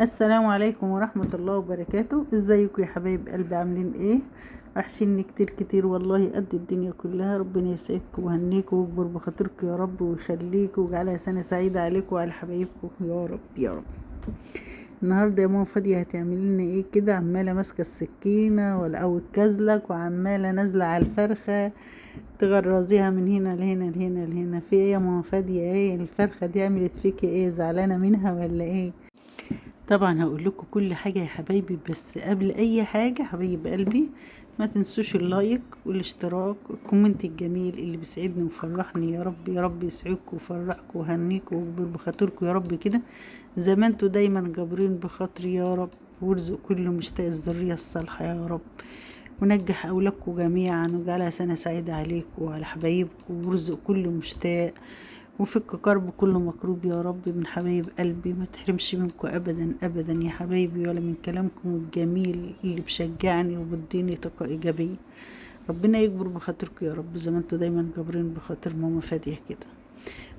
السلام عليكم ورحمة الله وبركاته. ازيكم يا حبايب قلبي؟ عاملين ايه؟ وحشيني كتير كتير والله، قد الدنيا كلها. ربنا يسعدكم ويهنيكم ويكبر بخاطركم يا رب ويخليكم ويجعلها سنة سعيدة عليكم وعلى حبايبكم يا رب يا رب. النهارده يا ماما فادية هتعمل لنا ايه كده؟ عمالة ماسكة السكينة ولا او الكزلك وعمالة نازلة على الفرخة تغرزيها من هنا لهنا لهنا لهنا. في ايه يا ماما فادية؟ ايه الفرخة دي عملت فيكي ايه؟ زعلانة منها ولا ايه؟ طبعا هقول لكم كل حاجة يا حبايبي، بس قبل اي حاجة حبايب قلبي ما تنسوش ال like والاشتراك وال comment الجميل اللي بيسعدني ويفرحني. يا رب يا رب يسعدكم ويفرحكم ويهنيكم ويكبر بخاطركم يا رب كده زي ما انتوا دايما جابرين بخاطري يا رب، وارزق كل مشتاق الذرية الصالحة يا رب، ونجح اولادكم جميعا وجعلها سنة سعيدة عليكم وعلى حبايبكم، وارزق كل مشتاق وفك كرب كل مكروب يا رب من حبايب قلبي. ما تحرمش منكم ابدا ابدا يا حبايبي، ولا من كلامكم الجميل اللي بشجعني وبديني طاقة ايجابية. ربنا يكبر بخاطركم يا رب زي ما انتوا دايما جابرين بخاطر ماما فادية كده.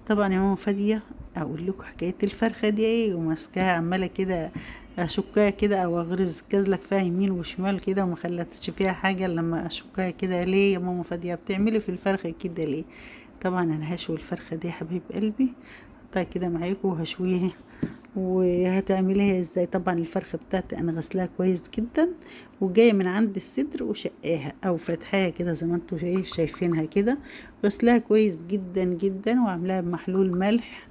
طبعا يا ماما فادية اقول لكم حكاية الفرخة دي ايه، وماسكاها عمالة كده اشكها كده او اغرز كزلك فيها يمين وشمال كده وما خلتش فيها حاجة لما اشكها كده. ليه يا ماما فادية بتعملي في الفرخة كده ليه؟ طبعا انا هشوي الفرخة دي يا حبيب قلبي، حطها كده معاكم وهشويها. وهتعمليها ازاي؟ طبعا الفرخة بتاعتي انا غسلاها كويس جدا وجاية من عند الصدر وشقاها او فاتحاها كده زي ما انتوا شايفينها كده، غسلاها كويس جدا جدا وعاملاها بمحلول ملح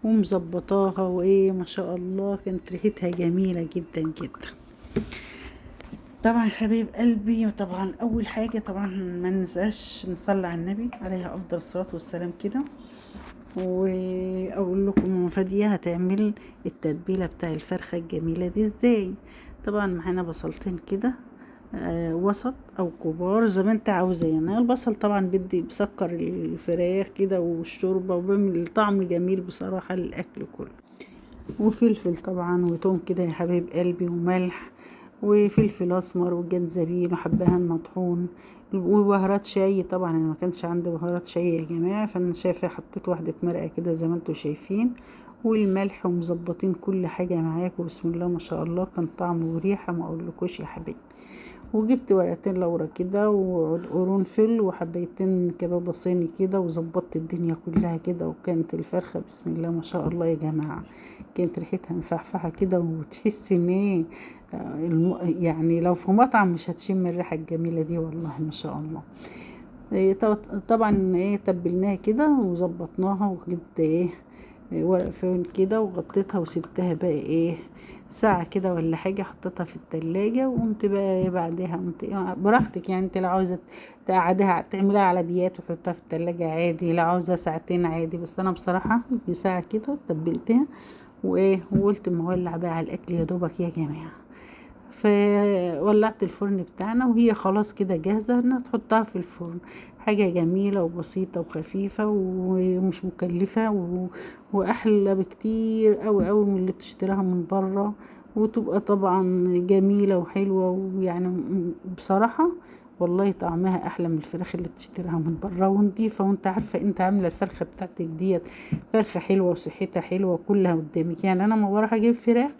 ومظبطاها، وايه ما شاء الله كانت ريحتها جميلة جدا جدا. طبعا حبيب قلبي، طبعا اول حاجة طبعا ما ننساش نصلي على النبي عليه افضل الصلاة والسلام كده. واقول لكم ماما فادية هتعمل التتبيله بتاع الفرخه الجميلة دي ازاي. طبعا معانا بصلتين كده وسط او كبار زي ما انت عاوزه. يعني البصل طبعا بدي بسكر الفراخ كده والشوربه وبيعمل طعم جميل بصراحة للاكل كله. وفلفل طبعا وتوم كده يا حبايب قلبي، وملح وفلفل اسمر وجنزبيل وحبهان مطحون وبهارات شاي. طبعا انا ما كانش عندي بهارات شاي يا جماعة، فانا شايفه حطيت واحدة مرقه كده زي ما انتم شايفين، والملح، ومظبطين كل حاجة معاكم بسم الله ما شاء الله. كان طعم وريحه ما اقولكوش يا حبايبي. وجبت ورقتين لورا كده وعود قرنفل وحبيتين كبابه صيني كده، وظبطت الدنيا كلها كده. وكانت الفرخه بسم الله ما شاء الله يا جماعة كانت ريحتها مفحفحه كده، وتحس ان ايه يعني لو في مطعم مش هتشم الريحة الجميلة دي والله ما شاء الله. طبعا ايه تبلناها كده وظبطناها، وجبت ايه ورق فويل كده وغطيتها وسبتها بقى ايه ساعة كده ولا حاجة، حطيتها في التلاجة. وقمت بقى ايه بعدها قمت إيه براحتك، يعني انت لو عاوزة تقعدها تعملها على بيات وتحطها في التلاجة عادي، لو عاوزة ساعتين عادي، بس انا بصراحة ساعة كده تبلتها وايه وقلت ما اولع بقى على الاكل يا دوبك يا جماعة. فولعت الفرن بتاعنا وهي خلاص كده جاهزة انها تحطها في الفرن. حاجة جميلة وبسيطة وخفيفة ومش مكلفة واحلى بكتير اوي اوي من اللي بتشتريها من برا، وتبقى طبعا جميلة وحلوة، ويعني بصراحة والله طعمها احلى من الفراخ اللي بتشتريها من برا، ونضيفة. وانت عارفة انت عاملة الفرخة بتاعتك ديت فرخة حلوة وصحتها حلوة وكلها قدامك. يعني انا ما بروح اجيب فراخ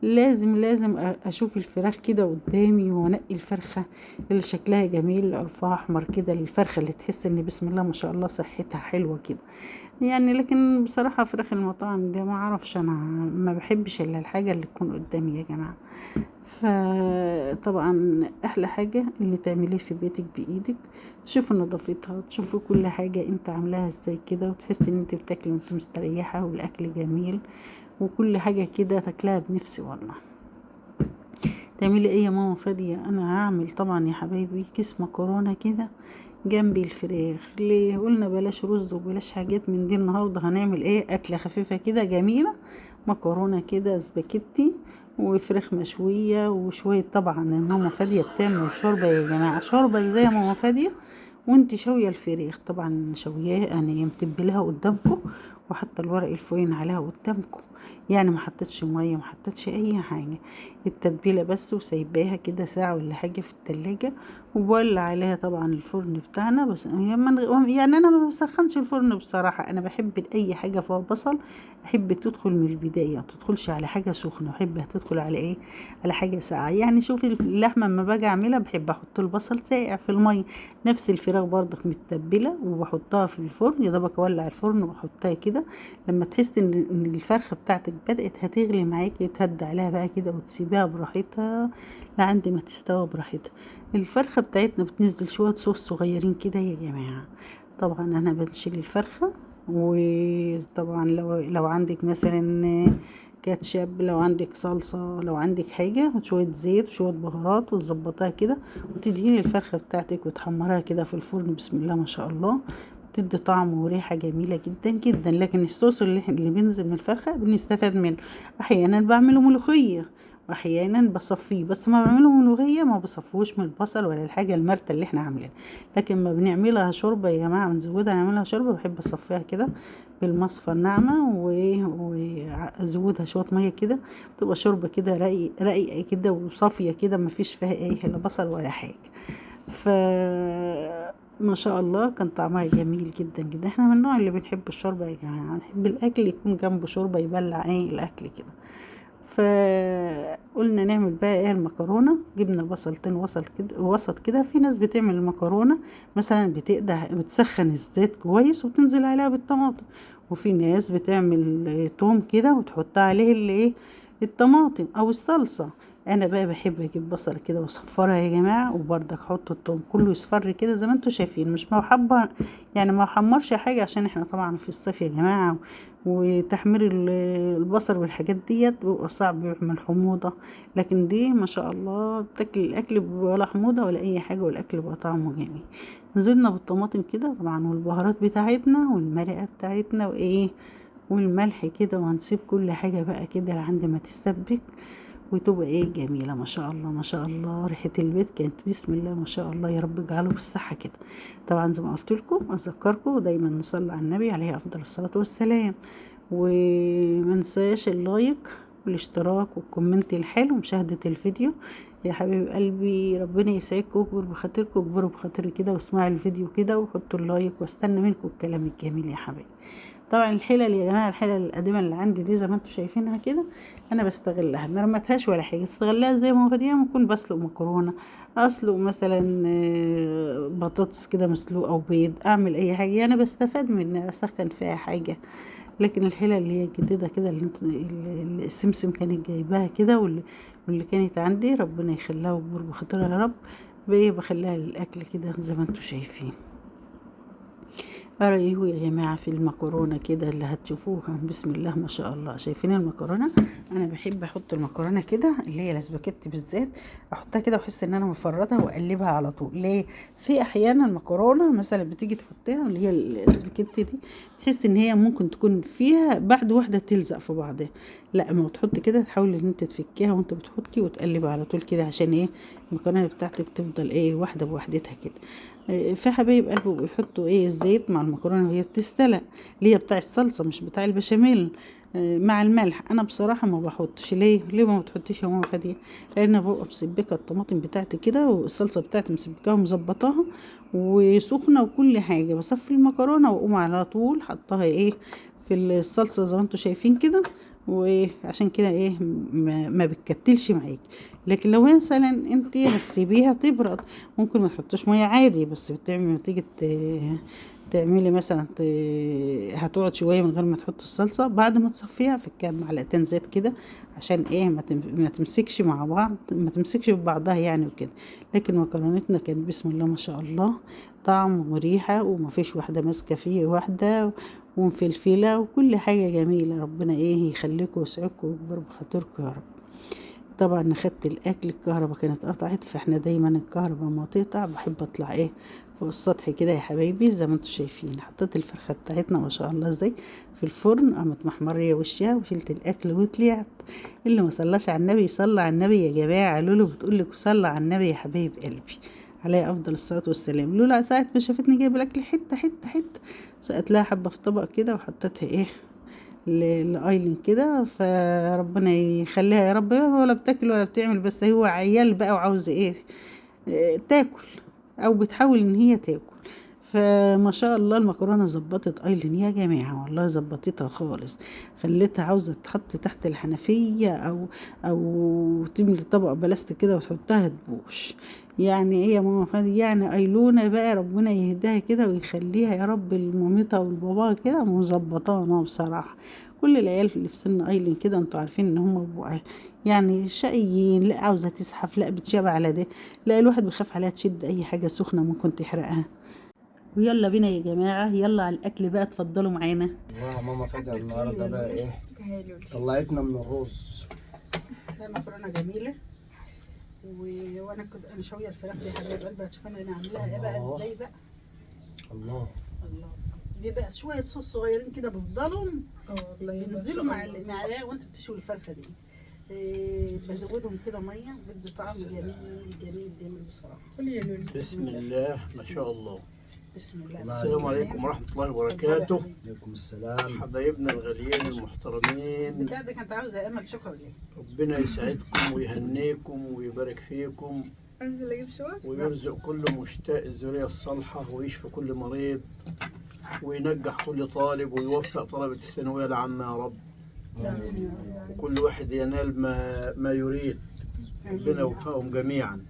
لازم اشوف الفراخ كده قدامي، وانقي الفرخه اللي شكلها جميل اللي عرفها احمر كده، الفرخه اللي تحس ان بسم الله ما شاء الله صحتها حلوة كده يعني. لكن بصراحة فراخ المطاعم دي ما اعرفش، انا ما بحبش الا الحاجة اللي تكون قدامي يا جماعة. فطبعا احلى حاجة اللي تعمليه في بيتك بايدك، تشوفي نظافتها، تشوفي كل حاجة انت عاملاها ازاي كده، وتحسي ان انت بتاكلي وانت مستريحه والاكل جميل وكل حاجة كده تاكلها بنفسي والله. تعملي ايه يا ماما فادية؟ انا هعمل طبعا يا حبايبي كيس مكرونة كده جنب الفراخ. ليه؟ قلنا بلاش رز وبلاش حاجات من دي النهاردة، هنعمل ايه؟ اكلة خفيفة كده جميلة، مكرونة كده سباكيتي وفراخ مشوية وشوية. طبعا ماما فادية بتعمل شوربة يا جماعة، شوربة ازاي يا ماما فادية وانت شوية الفراخ؟ طبعا شوياه انا متبلها قدامكم وحاطه الورق الفوين عليها قدامكم، يعني ما حطيتش مية، ما حطيتش اي حاجة، التتبيله بس، وسايباها كده ساعة ولا حاجة في التلاجة. وبولع عليها طبعا الفرن بتاعنا، بس يعني انا ما بسخنش الفرن بصراحة، انا بحب اي حاجة فيها بصل احب تدخل من البداية، ما تدخلش على حاجة سخنة، احب تدخل على ايه، على حاجة ساقعه. يعني شوفي اللحمة لما باجي اعملها بحب احط البصل ساقع في المية، نفس الفراخ برضك متبله وبحطها في الفرن، يا دوبك اولع الفرن واحطها كده. لما تحس ان الفرخه بتاعتك بدات هتغلي معاكي، تهدي عليها بقى كده وتسيبيها براحتها لعند ما تستوى براحتها. الفرخه بتاعتنا بتنزل شوية صوص صغيرين كده يا جماعة. طبعا انا بنشيل الفرخه، وطبعا لو عندك مثلا كاتشب، لو عندك صلصه، لو عندك حاجة، وشوية زيت وشوية بهارات، وتظبطها كده وتدهني الفرخه بتاعتك وتحمرها كده في الفرن. بسم الله ما شاء الله، بتدي طعم وريحه جميلة جدا جدا. لكن الصوص اللي بينزل من الفرخه بنستفاد منه. احيانا بعمله ملوخية، واحيانا بصفيه، بس ما بعمله ملوخية ما بصفوش من البصل ولا الحاجة المرته اللي احنا عاملينها. لكن ما بنعملها شوربة يا جماعة، بنزودها نعملها شوربة، بحب اصفيها كده بالمصفى الناعمة وازودها شوية مية كده، بتبقى شوربة كده رقيقه كده وصافيه كده، ما فيش فيها ايه لا بصل ولا حاجة. ف ما شاء الله كان طعمها جميل جدا جدا. احنا من النوع اللي بنحب الشوربة يا جماعة، نحب الاكل يكون جنبه شوربة يبلع ايه الاكل كده. فقلنا نعمل بقى ايه المكرونه. جبنا بصلتين وسط كده. في ناس بتعمل المكرونه مثلا بتسخن الزيت كويس وبتنزل عليها بالطماطم، وفي ناس بتعمل توم كده وتحطها عليه اللي ايه الطماطم او الصلصه. انا بقى بحب اجيب بصل كده واصفرها يا جماعة، وبرضك احط التوم كله يصفر كده زي ما انتم شايفين، مش محبة يعني ما حمرش حاجة، عشان احنا طبعا في الصيف يا جماعة، وتحمير البصل والحاجات ديت بيبقى صعب، بيعمل حموضه. لكن دي ما شاء الله تاكل الاكل ولا حموضه ولا اي حاجة، والاكل بقى طعمه جميل. نزلنا بالطماطم كده طبعا، والبهارات بتاعتنا والمرقه بتاعتنا وايه والملح كده، وهنسيب كل حاجة بقى كده لعند ما تتسبك وتبقى ايه جميلة ما شاء الله. ما شاء الله ريحه البيت كانت بسم الله ما شاء الله، يا رب اجعله بالصحة كده. طبعا زي ما قلت لكم اذكركم دايما نصلي على النبي عليه افضل الصلاة والسلام، وما ننساش ال like والاشتراك وال comment الحلو ومشاهدة الفيديو يا حبيب قلبي. ربنا يسعدكم ويكبر بخاطركم ويكبروا بخاطري كده، واسمعوا الفيديو كده وحطوا ال like، واستنى منكم الكلام الجميل يا حبايبي. طبعا الحلل يا جماعة، الحلل القديمة اللي عندي دي زي ما انتم شايفينها كده انا بستغلها، ما رمتهاش ولا حاجة، استغلها زي ما هو. دي ممكن بسلق مكرونه، اسلق مثلا بطاطس كده مسلوقة او بيض، اعمل اي حاجة يعني بستفاد من اسخن فيها حاجة. لكن الحلل اللي هي الجديدة كده اللي السمسم كانت جايباها كده، واللي كانت عندي ربنا يخليها ويكبر بخاطرها يا رب، بخليها للاكل كده زي ما انتم شايفين. رأيه يا جماعة في المكرونة كده اللي هتشوفوها بسم الله ما شاء الله. شايفين المكرونة؟ أنا بحب أحط المكرونة كده اللي هي الاسباجيتي بالذات، أحطها كده وأحس إن أنا مفردها وأقلبها على طول. ليه؟ في أحيانا المكرونة مثلا بتيجي تحطيها اللي هي الاسباجيتي دي، تحس إن هي ممكن تكون فيها بعد واحدة تلزق في بعضها. لا، ما تحط كده تحاولي إن أنت تفكيها وأنت بتحطي وتقلبي على طول كده، عشان إيه المكرونة بتاعتك تفضل إيه واحدة بوحدتها كده. في حبايب قلبه بيحطوا ايه الزيت مع المكرونه وهي بتستلق، اللي هي بتاع الصلصه مش بتاع البشاميل، مع الملح. انا بصراحة ما بحطش. ليه ما بتحطيش يا ماما فاديه؟ لان ببقى مسبكه الطماطم بتاعتي كده والصلصه بتاعتي مسبكاها ومظبطاها وسخنه وكل حاجة، بصفي المكرونه واقوم على طول حطها ايه في الصلصه زي ما انتم شايفين كده، وعشان كده ايه ما بتكتلش معاكي. لكن لو مثلا انت هتسيبيها تبرد ممكن ما تحطيش مية عادي، بس بتعمل تيجي تعملي مثلا هتقعد شوية من غير ما تحط الصلصه، بعد ما تصفيها فكها بمعلقتين زيت كده عشان ايه ما تمسكش مع بعض، ما تمسكش ببعضها يعني وكده. لكن مكرونتنا كانت بسم الله ما شاء الله طعم وريحه، وما فيش واحدة ماسكه فيه واحدة، ومفلفله وكل حاجة جميلة. ربنا ايه يخليكم ويسعدكم ويكبر بخاطركم يا رب. طبعا خدت الاكل، الكهرباء كانت قطعت، فاحنا دايما الكهرباء ما تقطع بحب اطلع ايه فوق السطح كده يا حبايبي زي ما انتم شايفين. حطيت الفرخه بتاعتنا ما شاء الله ازاي في الفرن، قامت محمريه وشها، وشلت الاكل وطلعت. اللي ما صلاش على النبي يصلي على النبي يا جماعة، لولو بتقول لك صلى على النبي يا حبايب قلبي عليه افضل الصلاة والسلام. لولا ساعة ما شافتني جايبه الاكل حتة حتة حتة، سقت لها حبه في طبق كده وحطيتها ايه لايلين كده. فربنا يخليها يا رب، ولا بتاكل ولا بتعمل، بس هو عيال بقى وعاوزه ايه، تاكل او بتحاول ان هي تاكل. فما شاء الله المكرونه ظبطت ايلين يا جماعة، والله ظبطتها خالص، خليتها عاوزه تتحط تحت الحنفية او تملي طبق بلاستيك كده وتحطها تبوش. يعني ايه يا ماما فادي؟ يعني ايلونه بقى ربنا يهداها كده ويخليها يا رب لمامتها والبابا كده، مظبطانا بصراحة. كل العيال اللي في سن ايلين كده انتوا عارفين ان هم بيبقوا يعني شقيين، لا عاوزه تزحف، لا بتشاب على ده، لا الواحد بيخاف عليها تشد اي حاجة سخنة ممكن تحرقها. ويلا بينا يا جماعة، يلا على الاكل بقى، اتفضلوا معانا. والله ماما فادية النهارده بقى ايه طلعتنا من الرز. ده مكرونه جميلة وانا كنت انا شوية الفراخ دي يا حبايب قلبي، هتشوفوا انا عاملاها ايه بقى ازاي بقى. الله الله، دي بقى شوية صوص صغيرين كده بفضلهم بينزلوا مع وانت بتشوي الفرخه دي. بزودهم كده مية، بدي طعم جميل جميل جميل بصراحة. بسم الله ما شاء الله. بسم الله. السلام عليكم ورحمة الله وبركاته. عليكم السلام حبايبنا الغاليين المحترمين. البتاع ده كانت عاوزه امل شكر ليه. ربنا يسعدكم ويهنيكم ويبارك فيكم. انزل اجيب شوك. ويرزق كل مشتاق الذرية الصالحة، ويشفي كل مريض، وينجح كل طالب، ويوفق طلبة الثانوية العامة يا رب. وكل واحد ينال ما يريد. ربنا يوفقهم جميعا.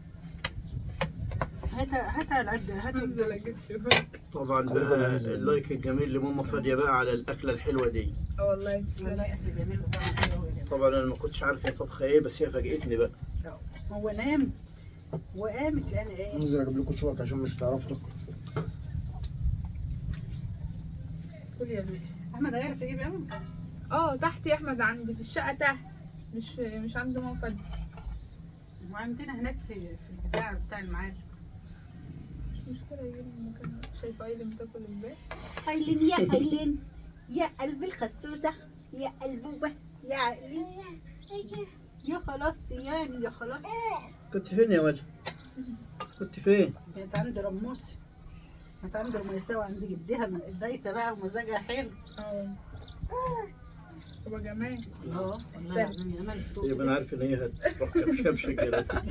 هات العدة، هات انزل اجيب شوك. طبعا بقى ال like الجميل لماما فادية بقى على الأكلة الحلوة دي. والله تسلم. والله أكل جميل وطعمه حلو يا جماعة. طبعا أنا ما كنتش عارف هي طبخة إيه، بس هي فاجئتني بقى. هو نام وقامت لأن إيه. انزل اجيب لكم شوك عشان مش تعرفوا تاكلوا. كل يا لولو. أحمد هيعرف يجيب يا ماما؟ تحت يا أحمد، عندي في الشقة تحت، مش عند ماما فادية. وعندنا هناك في البتاع بتاع المعالم. مش مشكلة يجيب من مكان. شايفة ايلين بتاكل ازاي؟ ايلين يا ايلين يا قلب الخسوسة يا قلبوبة يا عقلي يا خلاص يعني يا خلاص. كنت فين يا ولد؟ كنت فين؟ كانت عند رموس، كانت عند رميساء وعند جدها بايتة بقى ومزاجها حلو. بابا جمال. والله العظيم يا امل. يبقى انا عارف ان هي هتروح كبشبش الجلابية.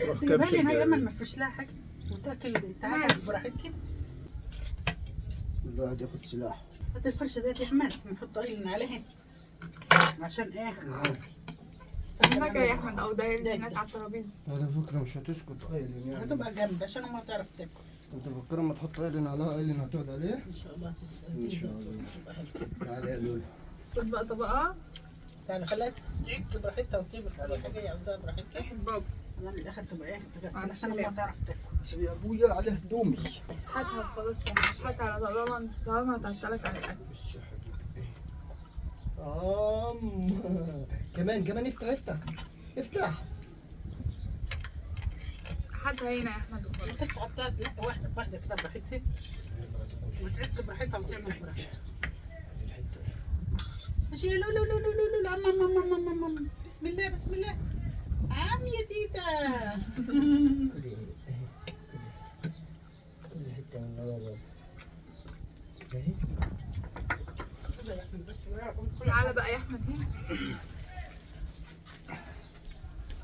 تروح خلي كبش بالي هي امل الجلابية. ما فيش لها حاجة وتاكل تعالى براحتها. كل واحد ياخد سلاح. هات الفرشة ديت يا احمد نحط ايلين عليها عشان ايه؟ هناك يا احمد او ده هناك على الترابيزة. على فكرة مش هتسكت ايلين يعني. هتبقى جنب عشان ما تعرف تاكل. انت فكر اما تحط ايلين عليها ايلين هتقعد عليه؟ ان شاء الله ان شاء الله. تعالى يا لولو. خد بقى طبقه. تعالى خليها تعك براحتها وتعمل كل حاجة هي عاوزاها براحتها. بابا يعني الاخر تبقى ايه تغسل عشان ما تعرف تاكل. بس يا ابويا على هدومي. هاتها خلاص يعني مش هاتها على طالما طالما هتعطلك على الاكل. بس يا حبيبي. كمان كمان افتح افتح افتح. هاتها هنا يا احمد وخلاص. ممكن تحطها تنقي واحدة بواحدة كده براحتها وتعك براحتها وتعمل براحتها. ماشي يا لولو لولو لولو عم عم عم عم عم. بسم الله بسم الله. عم يا تيتا. كلي كل حتة من ورا بابا. اهي. تعالى بقى يا احمد هنا.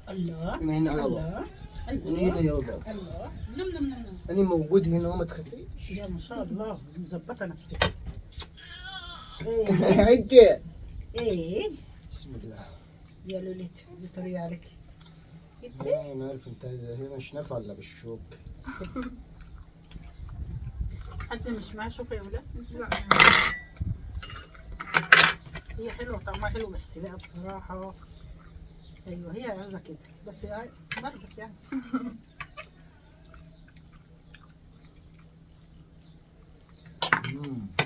الله انا هنا يابا. الله انا هنا يابا. الله نم نم نم نم. انا موجود هنا وما تخافيش. يا ما شاء الله مظبطه نفسك. عدي. ايه بسم الله. يا لوليت دي طريقه عليك. انا عارف انت عايزه هي مش نافعة الا بالشوك. حد مش معاه شوكه يا ولاد؟ لا هي حلوة طعمها حلو بس بقى بصراحة. ايوه هي عاوزه كده بس برضك يعني.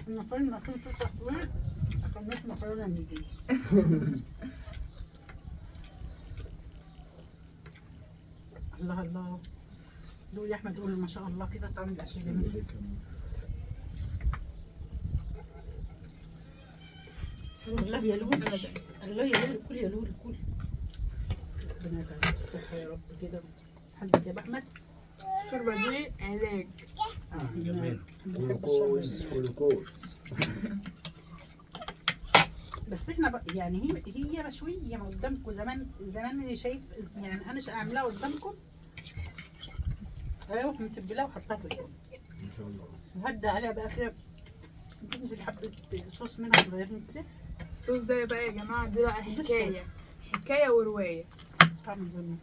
المفروض ما كنت تصوير اكلناش مكرونه من دي. الله الله. دوق يا احمد قول ما شاء الله كده طعم العشاء جميل. الله يا لولو الله يا لولو كل يا لولو كل. ربنا يجعل الصحة يا رب كده. حاجة يا احمد. الشوربة دي علاج. جميل. جلوكوز جلوكوز. بس احنا بقى يعني هي مشوية ما قدامكم زمان زمان اللي شايف يعني انا اعملها قدامكم. ايوه متبلها وحطها في الفرن ان شاء الله. وهدي عليها بقى كده، تنزل حبه صوص منها صغيرين كده. الصوص ده بقى يا جماعة دي بقى حكاية، حكاية ورواية. طعم جميل،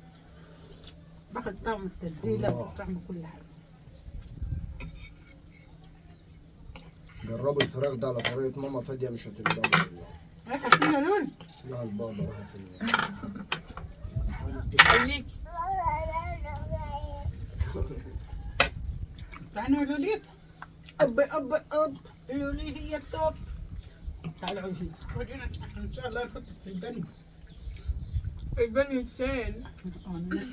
باخد طعم التتبيله وطعم كل حاجة. جربوا الفراخ ده على طريقه ماما فاديه مش هتندموا والله. رايحة فين يا لولي؟ لا البابا راحت فين؟ خليكي تعالوا يا لوليتا. اب اب اب لولي هي ال top. تعالوا عايزين ورينا ان شاء الله نحطك في البن. البن يتشال. الناس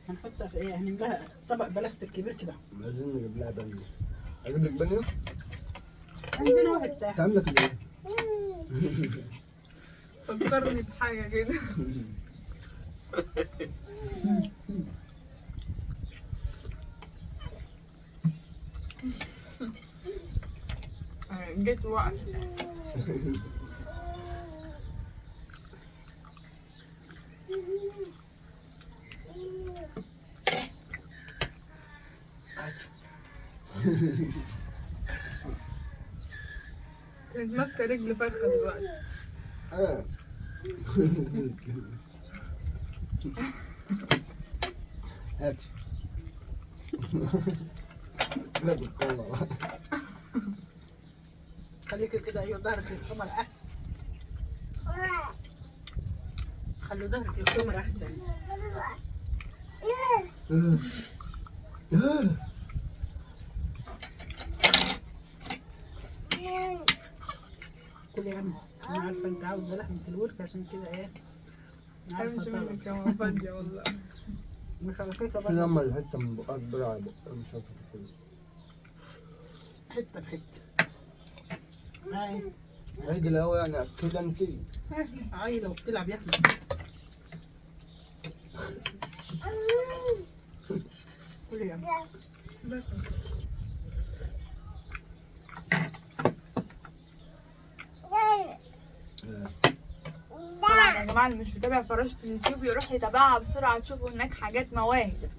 هنحطها في ايه؟ هنملاها طبق بلاستيك كبير كده. لازم نجيب لها بانيو. اجيب لك بانيو؟ عندنا واحد تحت. انت عامله كده ايه؟ فكرني بحاجة كده. جيت وقت. كانت ماسكة رجل فرخة دلوقتي. هاتي. لا بالكاميرا. خليك كده، ايوه ظهرك للكاميرا احسن. خلوا ظهرك للكاميرا احسن. كل يا عم، انا عارفه انت عاوزه لحمه الورك عشان كده ايه. مش منك يا ماما فادية والله. مش على كيف في برضه. لما الحتة من بقك بلع بقك مش عارفه في حتة بحته. هاي عيد الهوا يعني كده انت عيله وبتلعب يا احمد. كل يا عم. طبعا يا جماعة اللي مش متابع فراشة اليوتيوب يروح يتابعها بسرعة، تشوفوا هناك حاجات مواهب.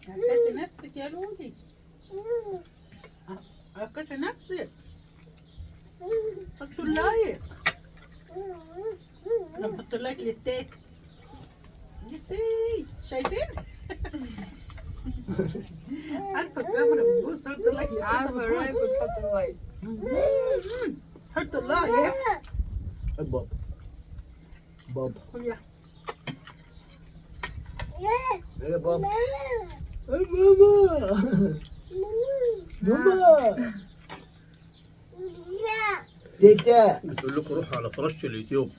عكسي نفسك يا لولي، عكسي نفسك. حطوا ال like، لما تحطوا ال like للتيتا للتيتا، شايفين؟ عارفه الكاميرا بتبص، حطوا ال like للتيتا. عارفه ال like وتحط ال like. حطوا ال like. بابا بابا كل يا ايه بابا؟ ايه ماما؟ ماما تيتا بتقول لكم روحوا على فراشة اليوتيوب.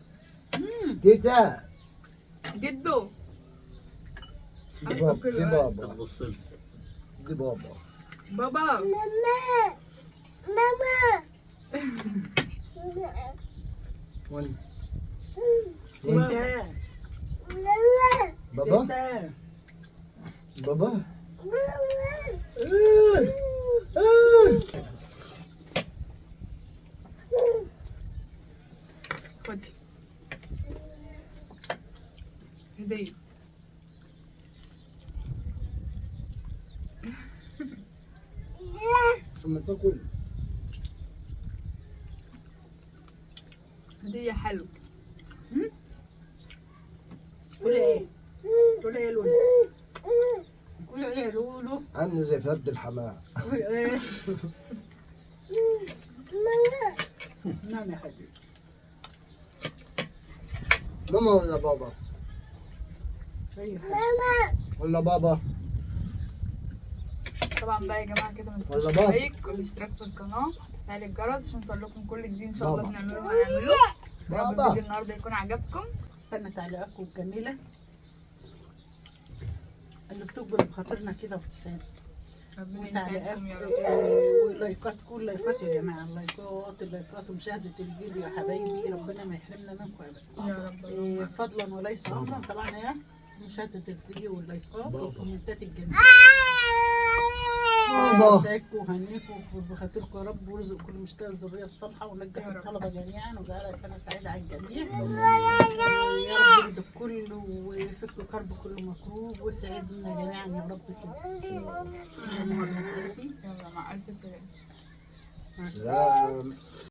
تيتا جدو دي بابا دي بابا تبص لها. دي بابا بابا. ماما ماما. وين تيتا بابا تيتا بابا. إيه. إيه. خدي هدية. ثم تاكل هدية حلوة. كل ايه؟ كل ايه يا لولو؟ كل ايه يا لولو؟ عامله زي فرد الحمام. كل ايه؟ نعم يا حبيبي. ماما ولا بابا؟ ايوه ولا بابا؟ طبعا بقى يا جماعة كده ما تنسوش ولا بابا. ال like والاشتراك في القناة وتفعيل الجرس عشان يوصل لكم كل جديد ان شاء الله بابا. بنعمله وهنعمله. يا رب بابا. الفيديو النهارده يكون عجبكم. استنى تعليقاتكم الجميلة اللي بتكبر بخاطرنا كده وبتسعدنا. ربنا وتعليقات يسعدكم يا رب. ولايكات، كل لايكات يا جماعة، اللايكات اللايكات ومشاهدة الفيديو يا حبايبي، ربنا ما يحرمنا منكم ابدا. يا رب. فضلا وليس امرا طبعا يا مشاهده الفيديو واللايكات والكومنتات الجميلة. بابا. يسعدكم ويهنيكم وبخاطركم يا رب، ويرزق كل مشتاق الذرية الصالحة، ونجح يا رب. الطلبة جميعا، وجعلها سنة سعيدة على الجميع يا رب. يرضي الكل ويفك كرب كل مكروب، ويسعدنا جميعا يا رب كده. يلا يلا مع الف سلامه. مع السلامة. سلام.